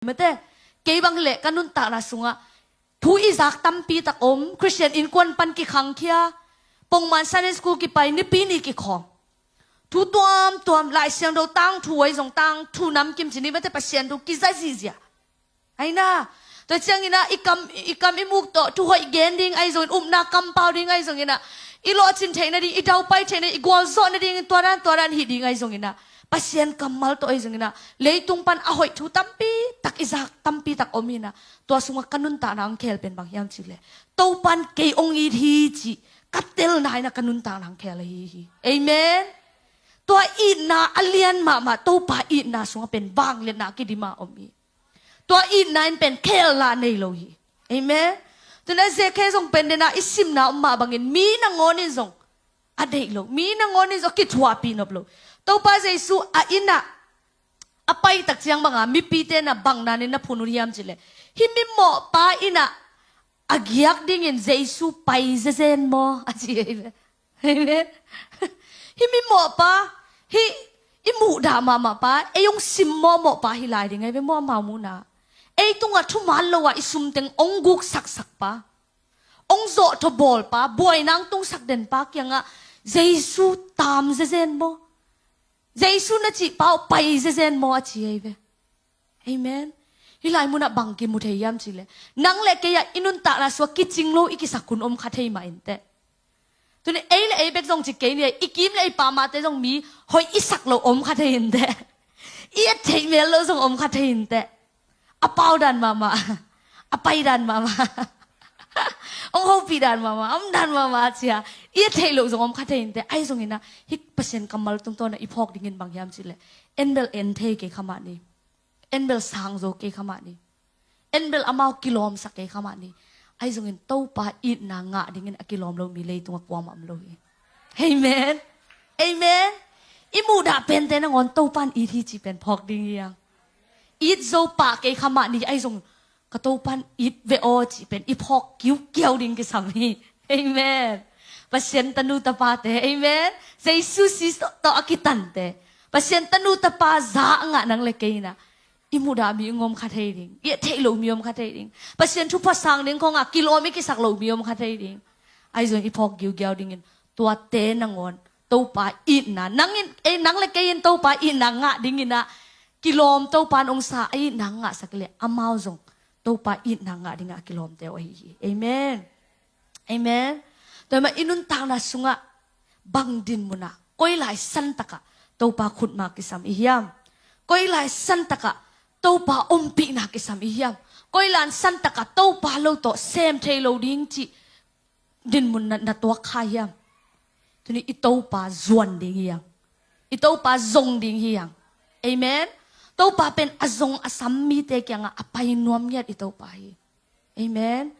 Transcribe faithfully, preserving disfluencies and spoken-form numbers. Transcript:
Mate, kei bang hileh ka nuntakna sungah thu i zak tampi tak om, Khristian innkuan pan kikhangkhia, pongman Sunday school kipai, nipi ni kikhawm. Thu tuamtuam, Lai Siangtho tangthu ahi zong tangthu namkim ci ni mate, Pasian thu kiza zihziah. Aina, tua ciangin ah i kam, i kam i muk tawh thu hoih gen ding ahi zongin, upna kampau ding ahi zongin ah, i lawhcin theih nading, i daupai theih nading, i gualzawh nading, tua dan, tua dan hih ding ahi zongin ah, Pasian kammal tawh ahi zongin ah, leitung pan a hoih thu tampi tak, i zak tampi tak om hi in ah, tua sungah ka nuntakna hong khel pen bang hiam cih leh, Topan kei hong it hi cih ka telna in ah ka nuntakna hong khel ahi hi. Amen. Tua itna a lian mahmah, Topa itna sungah pen vangliatna kidima om hi. Tua itna in pen khelna nei lo hi. Amen. Tuna Zekhia zong pen dena i simna om mah bangin mi nangawn in zong a deih lo, mi nangawn in zong kithuahpih nop lo. Topa Jesu a inn ah a pai tak ciang banga mipite na bang danin na phun uh hiam cih leh, hih mimawhpa inn ah a giak dingin Jesu pai zezen maw a ci hi ve. Amen. Hih mimawhpa, hih i muhdah mahmahpa, ei hong simmawhmawhpa hi lai ding ahi ve, mawh amau muhna. Ei tungah thuman lo ah i sumteng hong guksaksakpa, hong zawhthawbawlpa, buaina hong tungsak denpa kiangah Jesu taam zezen maw? Jesu na cihpa uh pai zezen maw a ci ahi ve. Amen. Hih lai munah bang kimu thei hiam cih leh, nang le kei ah i nuntakna sungah kicing lo i kisak hun om kha thei mah inteh. Tuni ei le ei bek zong ci kei ni, i kim le i pamate zong mi hoih i sak lo om kha thei inteh. I et theih mel lo zong om kha thei inteh. A pau dan mahmah, a pai dan mahmah, hong hopih dan mahmah, a om dan mahmah cia i et theih lo zong om kha thei inteh. Ahi zongin ah hih Pasian kammal tungtawn ah i phawk dingin bang hiam cih leh, en bel en thei kei kha mah ni. En bel sang zo kei kha mah ni. En bel amau kilawmsak kei kha mah ni. Ahi zongin Topa itna ngah dingin a kilawm lo mi leitungah kuamah om lo hi. Amen. Amen. I muhdah pente nangawn Topan it hi cih pen phawk ding hi hang. It zo pah kei kha mah ni, ahi zong ka Topan it ve aw cih pen i phawk kiukiau ding kisam hi. Amen. Pasian tanu tapate, amen. Jesu Sisto tawh a kitante, Pasian tanu tapa za a ngah nang le kei in ah, i muhdah mi hong om kha thei ding, i et theih lo mi om kha thei ding, Pasian thupha sang ding khawngah kilawm i kisak lo mi om kha thei ding. Ahi zong i phawk giugiau dingin tuate nangawn Topa itna, nang in, eh, nang le kei in Topa itna ngah dingin ah kilawm, Topa in hong sa a itna ngahsak leh amau zong Topa itna ngah dingah a kilawmte uh ahi hi. Amen. Amen. Tua hi mah i nuntakna sungah bang dinmunah, koi lai santakah Topa khutma kisam i hiam? Koi lai santakah Topa ompihna kisam i hiam? Koi lai santakah Topa lo tawh sem thei lo ding cih dinmun na, na tuak kha hiam? Tuni i Topa zuan ding hi hang. I Topa zong ding hi hang. Amen. Topa pen a zong a sam mite kiangah a pai nuam ngiat i Topa hi. Amen.